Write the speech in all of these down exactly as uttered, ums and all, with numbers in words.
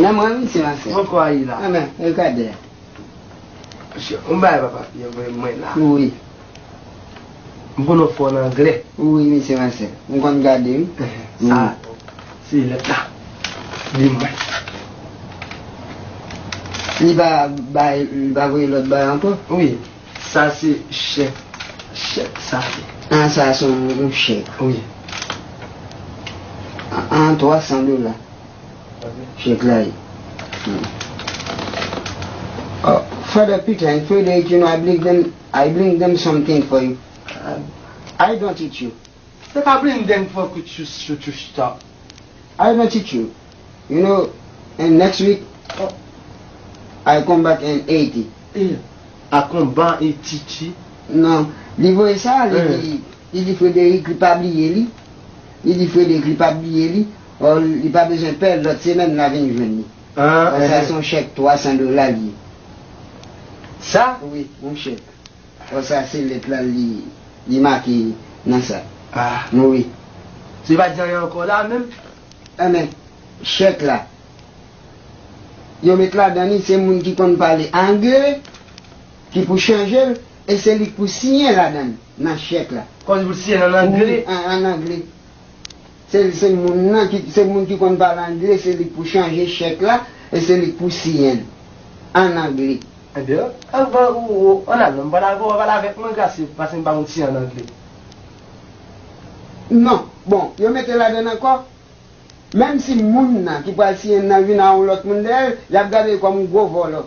Nan mwen, misye Masèl. Mwen kwè li la. Anben, e gade a. Monchè, yon bagay papa Pyè voye mwen la. Wi. M konn yon fò nan anglè. Wi, misye Masèl. M konn gade, wi. Sa, se lèt la. Li mwen. Li pa bay, li pa voye lòt bagay ankò? Wi. Sa se chèk. Chèk sa ye. An, sa se yon, yon chèk. Wi. An, an twa san dola. Chèk la ye. Hmm. Oh, Father Peter and Frederick, you know, I bring them, I bring them something for you. I don't teach you. They can bring them for good shoes, shoes, shoes, stuff. I don't teach you. You know, and next week, I come back in eighty. Eh, I come back in eighty. Non, li voye sa, li di, li di Frederick li pa bliye li. Li di Frederick li pa bliye li. Or, li pa bezwen pè, lòt semèn la vin jwenn li. Ah, or, sa se yon chèk twa san dola li ye. Sa? Wi, yon chèk. Or, sa se lèt la li, li make nan sa. Ah. Wi. Se pa di anyen ankò la menm? Anben, chèk la. Yo met ladan li, se moun ki konn pale angle ki pou chanje l, e se li k pou siyen ladan l, nan chèk la. Kòm pou siyen an angle? Wi, an, an angle. Se, se moun nan ki, se moun ki konn pale angle, se li k pou chanje chèk la, e se li k pou siyen l, an angle. Ebyen, anvan ou, ou, ann al non, m pale avè w, pale avèk mwen, Grasye, paske m pa konn siyen an angle. Non, bon, yo mete ladan l ankò. Menm si moun nan ki pral siyen nan vin a yon lòt moun dèyè l, y ap gade l kòm yon gwo vòlò.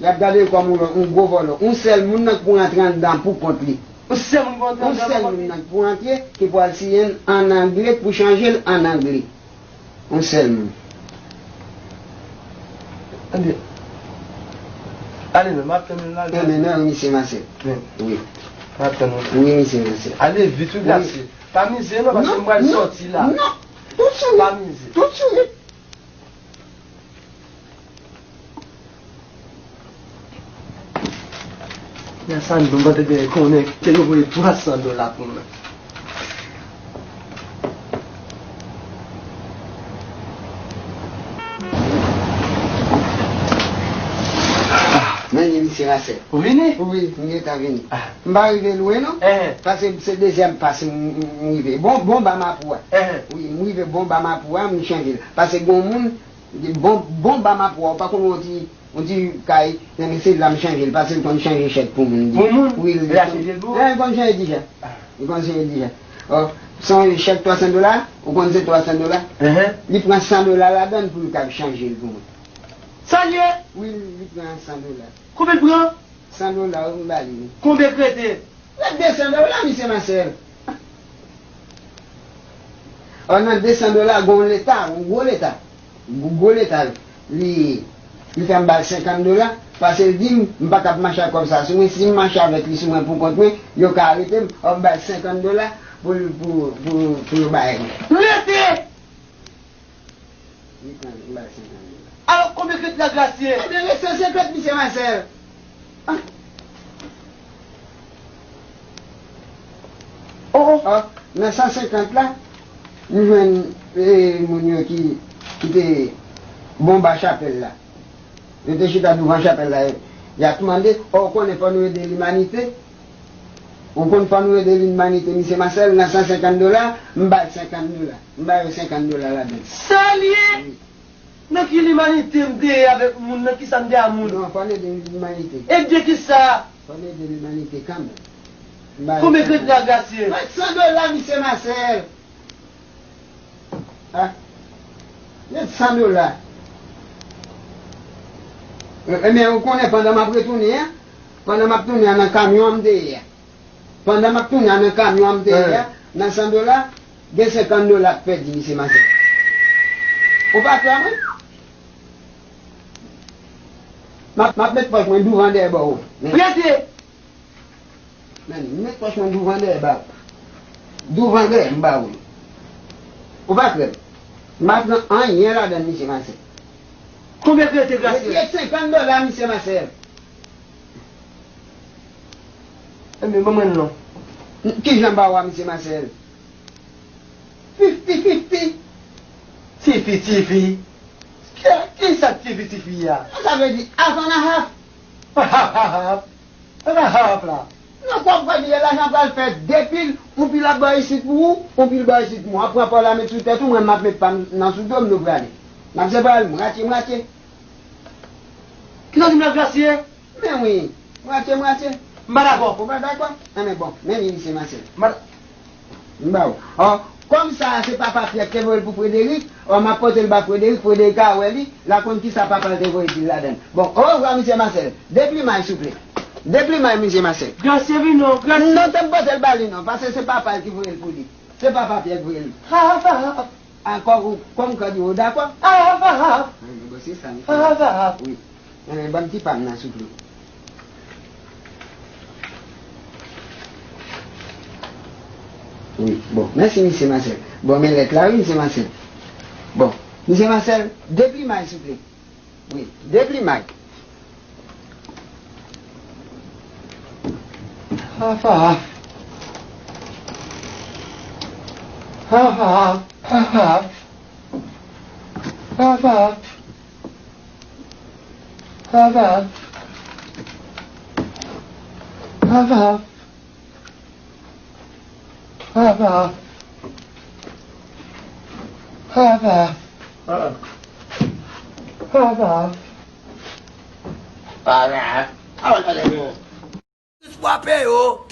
Y ap gade l kòm yon lòt, yon gwo vòlò. Yon sèl moun nan k pou rantre anndan pou kont li. Yon sèl moun pou rantre anndan pou kont li? Yon sèl moun nan k pou rantre, ki pral siyen l an angle, k pou chanje l an angle. Yon sèl moun. Ebyen, ale non, m ap tann ou la. Ebyen, non, misye Masèl. Wi. M ap tann ou. Wi, misye Masèl. Ale vit, wi, Grasye. Pa mize non, paske m pral sòti la. Non, non. Tout swit. Pa mize. Tout swit. Nan sa n bon, mwen te gen konnen ke yo voye twa san dola pou mwen. Men li, misye Masèl. Ou vini? Wi, m gentan vini. Ah. M pa rive lwen non. Eh. Paske se dezyèm pas m, m, m rive. Bon, bon ba mapou a. Eh. Wi, m rive bon ba mapou a, m chanje l. Paske gon moun, bon, bon ba mapou a, ou pa konn yon ti, yon ti kay, men se la m chanje l, paske l konn chanje chèk pou moun. Pou moun? Wi, li konn chanje l pou ou? Eh, li konn chanje deja. Ah. Li konn chanje deja. Oh, se yon chèk twa san dola, ou konn se twa san dola? Eh. Li pran san dola ladan l pou l kab chanje l pou mwen. Sa l ye? Wi, li pran san dola. Konbyen l pran? San dola, wi, m ba li, wi. Konbyen k rete? Rete de san dola, misye Masèl. Ò, nan de san dola, gon leta, yon gwo leta. Gwo, gwo leta. Li, li fè m ba l senkant dola, paske l di m, m pa kab mache ak kòb sa sou mwen. Si m mache avèk li sou mwen pou kont mwen, yo ka arete m. Ò, m ba l senkant dola pou, pou, pou, pou yo bay mwen. Rete! Li pran, li bay senkant dola. Alò, konbyen k ret la, Grasye? Ebyen, ret san senkant, misye Masèl. Ah. Oh, oh. Ah, nan san senkant la, m jwenn, eh, moun yo ki, ki te bon ba chapèl la. Yo te chita douvan chapèl la, y ap mande, oh, ou konnen fò nou ede limanite? Ou konn fò nou ede limanite, misye Masèl, nan san senkant dola, m ba l senkant dola. M ba yo senkant dola ladan l. Sa l ye? Wi. Nan ki limanite m te ye avèk moun? Nan kisa m te a moun? Non, fò n ede limanite. Ede kisa? Fò n ede limanite kanmenm. M ba yo senkant dola. Konbyen k ret la, Grasye? Ret san dola, misye Masèl. Ah. Ret san dola. E, ebyen, ou konnen pandan m ap retounen an, pandan m ap tounen an nan kamyon an m te ye a. Pandan m ap tounen an nan kamyon an m te ye a, nan san dola, gen senkant dola k pèdi, misye Masèl. Ou pa kwè mwen? M ap, m ap met pòch mwen douvan dèyè ba ou. Men. Prete! Men, m met pòch mwen douvan dèyè ba ou. Douvan dèyè, m ba ou. Ou pa kwè m? M pa pran anyen ladan l, misye Masèl. Konbyen k rete, Grasye? Rete senkant dola, misye Masèl. Ebyen, ban mwen l non. Kijan ba ou a, misye Masèl? Fifti fifti. Tifi, tifi. Kè, Chat G P T fi a. Sa vle di half and a half. Half, half, half. Half and a half la. Non, kwa, kwa, di lajan pral fè de pil, yon pil ap bay isit pou ou, yon pil bay isit pou mwen. W ap pran pa w la met sou tèt ou, mwen m ap met pa m nan sou do m, nou prale. N ap se pral mwatye mwatye. Kisa w di m la, Grasye? Men wi, mwatye mwatye. M pa dakò. Ou pa dakò? Enben bon, men li, misye Masèl. M pa M ba w. Ò, kòm sa a se papa Pyè k te voye l pou Frederic, ò, m ap pote l ba Frederic, Frederic a wè li, l a konn kisa papa l te voye di l ladan l. Bon, orevwa, misye Masèl. Deplimay, souple. Deplimay, misye Masèl. Grasye vin non, Grasye. Non, te m pote l ba li non, paske se papa l ki voye l pou li. Se papa Pyè k voye l. Ha, ha, ha. Ankò, ou, kòm kòd yo, ou dakò? Ah, ah, ah. Wi, men bon, se sa, misye. Ah, ah, ah. Wi. Enben, ban m ti pa m nan, souple. Wi, bon, mèsi, misye Masèl. Bon, men lèt la, wi, misye Masèl. Bon, misye Masèl, deplimay, souple. Wi, deplimay. Half, half. Half, half. Half, half. Half, half. Half, half. Half, half. Half, half. Half, half. Half, half. Half, half. Half, half. Jis frape yo.